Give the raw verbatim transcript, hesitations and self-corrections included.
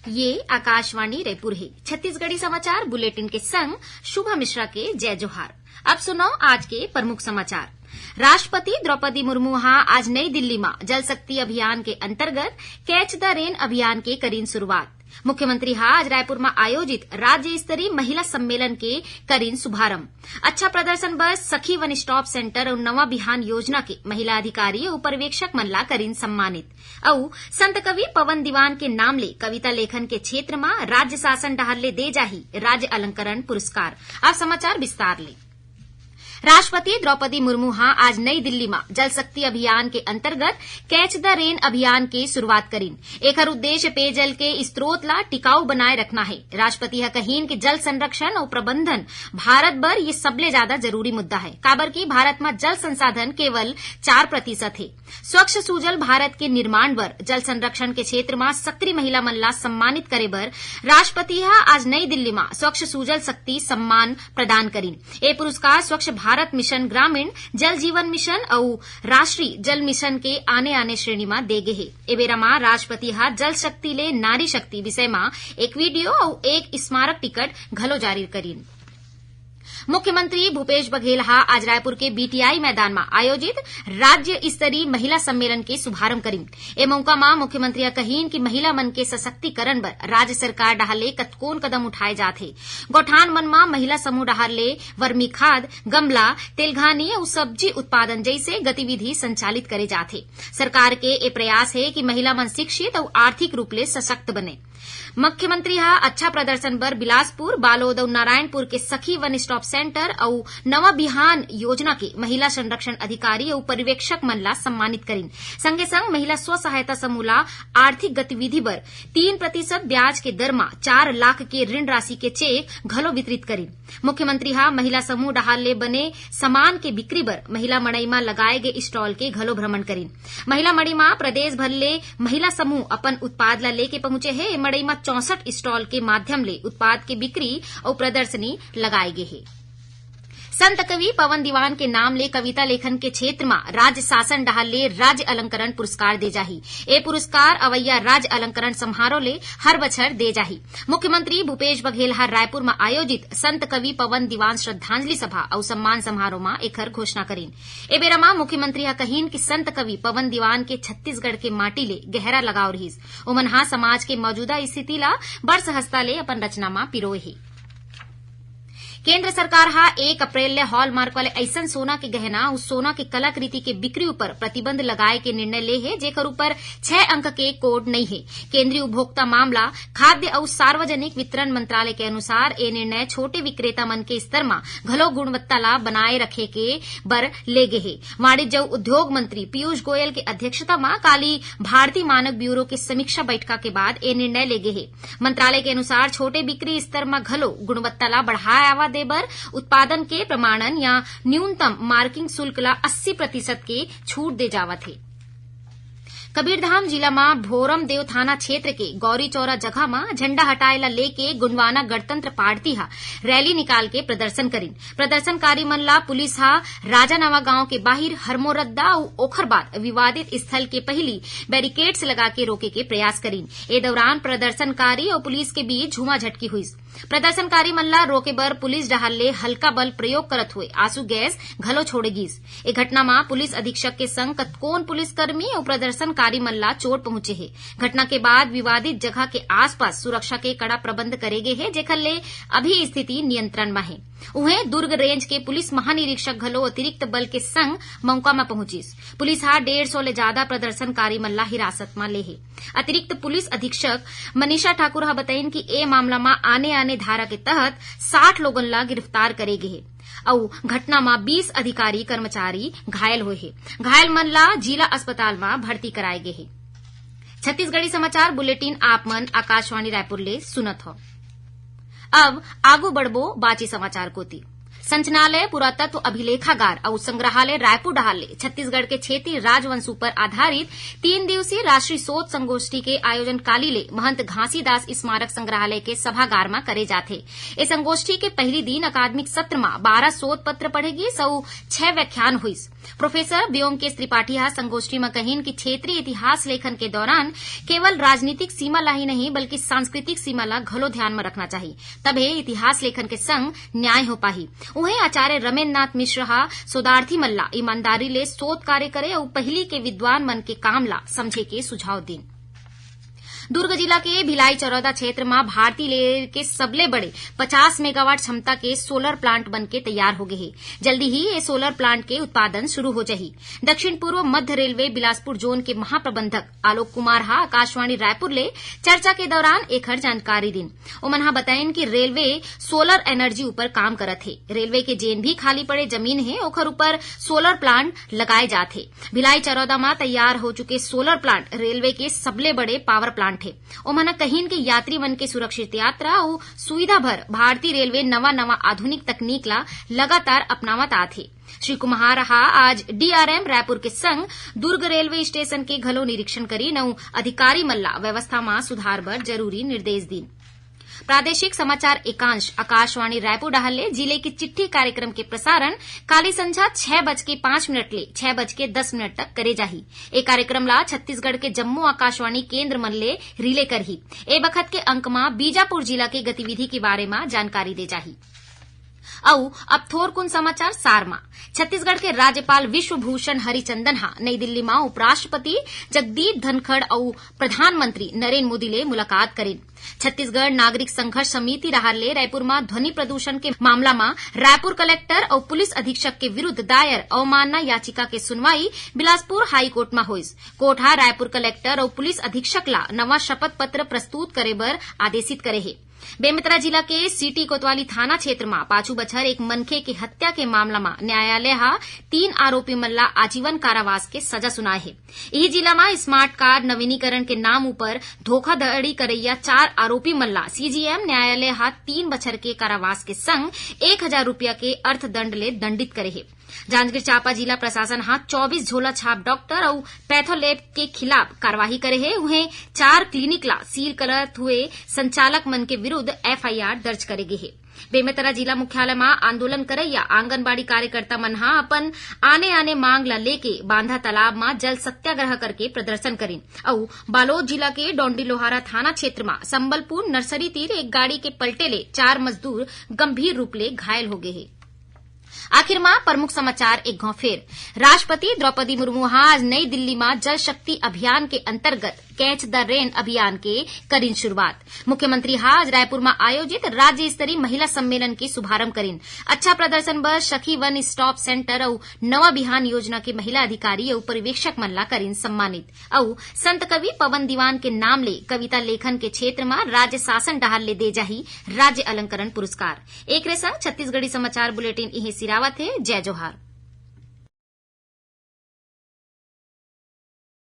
ये आकाशवाणी रायपुर हे। छत्तीसगढ़ी समाचार बुलेटिन के संग शुभा मिश्रा के जय जोहार। अब सुनव आज के प्रमुख समाचार। राष्ट्रपति द्रौपदी मुर्मू हा आज नई दिल्ली म जल शक्ति अभियान के अंतर्गत Catch the Rain अभियान के करीन शुरुआत। मुख्यमंत्री हा आज रायपुर म आयोजित राज्य स्तरीय महिला सम्मेलन के करीन शुभारंभ। अच्छा प्रदर्शन बर सखी वन स्टॉप सेंटर अउ नवा बिहान योजना के महिला अधिकारी अउ पर्यवेक्षक मन ला करीन सम्मानित। अउ संत कवि पवन दीवान के नाम ले कविता लेखन के क्षेत्र म राज्य शासन डहार ले दे जाही राज्य अलंकरण पुरस्कार। अब समाचार विस्तार ले। राष्ट्रपति द्रौपदी मुर्मू हा आज नई दिल्ली म जल शक्ति अभियान के अंतर्गत Catch the Rain अभियान के शुरुआत करीन। एखर उद्देश्य पेयजल के स्रोत ला टिकाऊ बनाए रखना हे। राष्ट्रपति ह कहिन कि जल संरक्षण अउ प्रबंधन भारत बर ये सबले ज्यादा जरूरी मुद्दा हे, काबर कि भारत म जल संसाधन केवल चार प्रतिशत हे। स्वच्छ सुजल भारत के निर्माण बर जल संरक्षण के क्षेत्र म सक्रिय महिला मन ला सम्मानित करे बर राष्ट्रपति ह आज नई दिल्ली म स्वच्छ सुजल शक्ति सम्मान प्रदान करीन। ए पुरस्कार स्वच्छ भारत मिशन ग्रामीण, जल जीवन मिशन अउ राष्ट्रीय जल मिशन के आने-आने श्रेणी म दे गे हे। ए बेरा म राष्ट्रपति ह जल शक्ति ले नारी शक्ति विषय म एक वीडियो अउ एक स्मारक टिकट घलो जारी करीन। मुख्यमंत्री भूपेश बघेल ह आज रायपुर के बीटीआई मैदान म आयोजित राज्य स्तरीय महिला सम्मेलन के शुभारंभ करीन। ए मौका म मुख्यमंत्री ह कहिन कि महिला मन के सशक्तिकरण बर राज्य सरकार डहार ले कतकोन कदम उठाए जात हे। गौठान मन म महिला समूह डहार ले वर्मी खाद, गमला, तेलघानी अउ सब्जी उत्पादन जइसे गतिविधि संचालित करे जात हे। सरकार के ए प्रयास हे कि महिला मन शिक्षित अउ आर्थिक रूप ले सशक्त बने। मुख्यमंत्री ह अच्छा प्रदर्शन बर बिलासपुर, बालोद अउ नारायणपुर के सखी वन स्टॉप सेंटर अउ नवा बिहान योजना के महिला संरक्षण अधिकारी अउ पर्यवेक्षक मन ला सम्मानित करीन। संगे संग महिला स्व सहायता समूह ला आर्थिक गतिविधि बर तीन प्रतिशत ब्याज के दर म चार लाख के ऋण राशि के चेक घलो वितरित करीन। मुख्यमंत्री ह महिला समूह डहार ले बने सामान के बिक्री बर महिला मड़ई म लगाए गे स्टॉल के घलो भ्रमण करीन। महिला मड़ई म प्रदेश भर ले महिला समूह अपन उत्पाद ला लेके पहुंचे हे। ए मड़ई म चौसठ स्टॉल के माध्यम ले उत्पाद के बिक्री अउ प्रदर्शनी लगाए गे हे। संत कवि पवन दीवान के नाम ले कविता लेखन के क्षेत्र म राज्य शासन डहार ले राज्य अलंकरण पुरस्कार दे जाही। ए पुरस्कार अवइया राज्य अलंकरण समारोह ले हर बछर दे जाही। मुख्यमंत्री भूपेश बघेल ह रायपुर म आयोजित संत कवि पवन दीवान श्रद्धांजलि सभा अउ सम्मान समारोह म एखर घोषणा करीन। ए बेरा म मुख्यमंत्री ह कहिन कि संत कवि पवन दीवान के छत्तीसगढ़ के माटी ले गहरा लगाव रिहिस। ओमन ह समाज के मौजूदा स्थिति ला बड़ सहजता ले अपन रचना म पिरोए हे। केंद्र सरकार ह एक अप्रैल ले हॉलमार्क वाले अइसन सोना के गहना अउ सोना के कलाकृति के बिक्री ऊपर प्रतिबंध लगाए के निर्णय ले हे, जेकर ऊपर छह अंक के कोड नइ हे। केंद्रीय उपभोक्ता मामला, खाद्य अउ सार्वजनिक वितरण मंत्रालय के अनुसार, ए निर्णय छोटे विक्रेता मन के स्तर म घलो गुणवत्ता ला बनाए रखे के बर ले गे हे। वाणिज्य अउ उद्योग मंत्री पीयूष गोयल के अध्यक्षता म काली भारतीय मानक ब्यूरो के समीक्षा बैठका के बाद ए निर्णय ले गे हे। मंत्रालय के अनुसार, छोटे बिक्री स्तर म घलो गुणवत्ता ला बढ़ावा दे बर उत्पादन के प्रमाणन या न्यूनतम मार्किंग शुल्क ला अस्सी प्रतिशत के छूट दे जावत हे। कबीरधाम जिला म भोरमदेव थाना क्षेत्र के गौरी चौरा जगह म झंडा हटाए ला लेके गोंडवाना गणतंत्र पार्टी ह रैली निकाल के प्रदर्शन करिन। प्रदर्शनकारी मन ला पुलिस ह राजानवा गांव के बाहिर हरमोरद्दा अउ ओखर बाद विवादित स्थल के पहिली बैरिकेड्स लगा के रोके के प्रयास करिन। ए दौरान प्रदर्शनकारी अउ पुलिस के बीच झूमाझटकी हुइस। प्रदर्शनकारी मन ला रोके बर पुलिस डहार ले हल्का बल प्रयोग करत हुए आंसू गैस घलो छोड़े गीस। ए घटना म पुलिस अधीक्षक के संग कतकोन पुलिसकर्मी अउ प्रदर्शनकारी मन ला चोट पहुंचे हे। घटना के बाद विवादित जगह के आसपास सुरक्षा के कड़ा प्रबंध करे गे हे, जेखर ले अभी स्थिति नियंत्रण म हे। उहें, दुर्ग रेंज के पुलिस महानिरीक्षक घलो अतिरिक्त बल के संग मौका म पहुंचिस। पुलिस ह डेढ़ सौ ले जादा प्रदर्शनकारी मन ला हिरासत म ले हे। अतिरिक्त पुलिस अधीक्षक मनीषा ठाकुर ह बताइन कि ए मामला म आने-आने धारा के तहत साठ लोगन ला गिरफ्तार करे गे हे अउ घटना म बीस अधिकारी कर्मचारी घायल होए हे। घायल मन ला जिला अस्पताल म भर्ती कराए गे हे। छत्तीसगढ़ी समाचार बुलेटिन आप मन आकाशवाणी रायपुर ले सुनत हव। अब आगू बढ़बो बाची समाचार कोति। संचनालय पुरातत्व अभिलेखागार अउ संग्रहालय रायपुर डहार ले छत्तीसगढ़ के क्षेत्रीय राजवंश ऊपर आधारित तीन दिवसीय राष्ट्रीय शोध संगोष्ठी के आयोजन काली ले महंत घासीदास स्मारक संग्रहालय के सभागार म करे जाथे। ए संगोष्ठी के पहिली दिन अकादमिक सत्र म बारह शोध पत्र पढ़े गिस अउ छह व्याख्यान होइस। प्रोफेसर ब्योमकेश त्रिपाठी ह संगोष्ठी म कहिन कि क्षेत्रीय इतिहास लेखन के दौरान केवल राजनीतिक सीमा ला ही नहीं, बल्कि सांस्कृतिक सीमा ला घलो ध्यान म रखना चाही, तभे इतिहास लेखन के संग न्याय हो पाही। उहें, आचार्य रमेंद्रनाथ मिश्र ह शोधार्थी मन ला ईमानदारी ले शोध कार्य करे अउ पहिली के विद्वान मन के काम ला समझे के सुझाव दिन। दुर्ग जिला के भिलाई चरौदा क्षेत्र म भारतीय रेल के सबले बड़े पचास मेगावाट क्षमता के सोलर प्लांट बन के तैयार हो गे हे। जल्दी ही ये सोलर प्लांट के उत्पादन शुरू हो जाही। दक्षिण पूर्व मध्य रेलवे बिलासपुर जोन के महाप्रबंधक आलोक कुमार ह आकाशवाणी रायपुर ले चर्चा के दौरान एखर जानकारी दिन। ओमन ह बताइन कि रेलवे सोलर एनर्जी ऊपर काम करत हे। रेलवे के जेन भी खाली पड़े जमीन हे, ओखर ऊपर सोलर प्लांट लगाए जात हे। भिलाई चरौदा म तैयार हो चुके सोलर प्लांट रेलवे के सबले बड़े पावर प्लांट हे। ओमन ह कहिन कि यात्री मन के सुरक्षित यात्रा अउ सुविधा बर भारतीय रेलवे नवा-नवा आधुनिक तकनीक ला लगातार अपनावत आत हे। श्री कुमार ह आज डीआरएम रायपुर के संग दुर्ग रेलवे स्टेशन के घलो निरीक्षण करिन अउ अधिकारी मन ला व्यवस्था म सुधार बर जरूरी निर्देश दीन। प्रादेशिक समाचार एकांश आकाशवाणी रायपुर डहार ले जिले की चिट्ठी कार्यक्रम के प्रसारण काली संझा छह बज के पाँच मिनट ले छह बज के दस मिनट तक करे जाही। ए कार्यक्रम ला छत्तीसगढ़ के जम्मो आकाशवाणी केंद्र मन ले रिले करही। ए बखत के अंक म बीजापुर जिला के गतिविधि के बारे म जानकारी दे जाही। अउ अब थोरकुन समाचार सार म। छत्तीसगढ़ के राज्यपाल विश्वभूषण हरिचंदन ह नई दिल्ली म उपराष्ट्रपति जगदीप धनखड़ अउ प्रधानमंत्री नरेंद्र मोदी ले मुलाकात करिन। छत्तीसगढ़ नागरिक संघर्ष समिति डहार ले रायपुर म ध्वनि प्रदूषण के मामला म रायपुर कलेक्टर अउ पुलिस अधीक्षक के विरुद्ध दायर अवमानना याचिका के सुनवाई बिलासपुर हाईकोर्ट म होइस। कोर्ट ह रायपुर कलेक्टर अउ पुलिस अधीक्षक ला नवा शपथ पत्र प्रस्तुत करे बर आदेशित करे हे। बेमेतरा जिला के सिटी कोतवाली थाना क्षेत्र म पाछू बछर एक मनखे के हत्या के मामला म न्यायालय ह तीन आरोपी मन ला आजीवन कारावास के सजा सुनाए हे। इही जिला म स्मार्ट कार्ड नवीनीकरण के नाम ऊपर धोखाधड़ी करैया चार आरोपी मन ला सीजेएम न्यायालय ह तीन बछर के कारावास के संग एक हजार रुपया के अर्थदंड ले दंडित करे हे। जांजगीर चांपा जिला प्रशासन ह चौबीस झोला छाप डॉक्टर अउ पैथोलैब के खिलाफ कार्रवाई करे हे। उहें, चार क्लिनिक ला सील करत हुए संचालक मन के विरुद्ध एफआईआर दर्ज करे गे हे। बेमेतरा जिला मुख्यालय म आंदोलन करैया आंगनबाड़ी कार्यकर्ता मन ह अपन आने-आने मांग ला लेके बांधा तालाब म जल सत्याग्रह करके प्रदर्शन करिन अउ बालोद जिला के डोंडीलोहारा थाना क्षेत्र म संबलपुर नर्सरी तीर एक गाड़ी के पलटे ले चार मजदूर गंभीर रूप ले घायल हो गे हे। आखिर म प्रमुख समाचार एक घाव फेर। राष्ट्रपति द्रौपदी मुर्मू ह आज नई दिल्ली म जल शक्ति अभियान के अंतर्गत कैच द रेन अभियान के करिन शुरुआत। मुख्यमंत्री ह आज रायपुर म आयोजित राज्य स्तरीय महिला सम्मेलन के शुभारंभ करिन। अच्छा प्रदर्शन बर सखी वन स्टॉप सेंटर अउ नवा बिहान योजना के महिला अधिकारी अउ पर्यवेक्षक मन ला करिन सम्मानित। अउ संत कवि पवन दीवान के नाम ले कविता लेखन के क्षेत्र म राज्य शासन डहार ले दे जाही राज्य अलंकरण पुरस्कार। एकरे संग छत्तीसगढ़ी समाचार बुलेटिन इहें सिरावत हे। जय जोहार।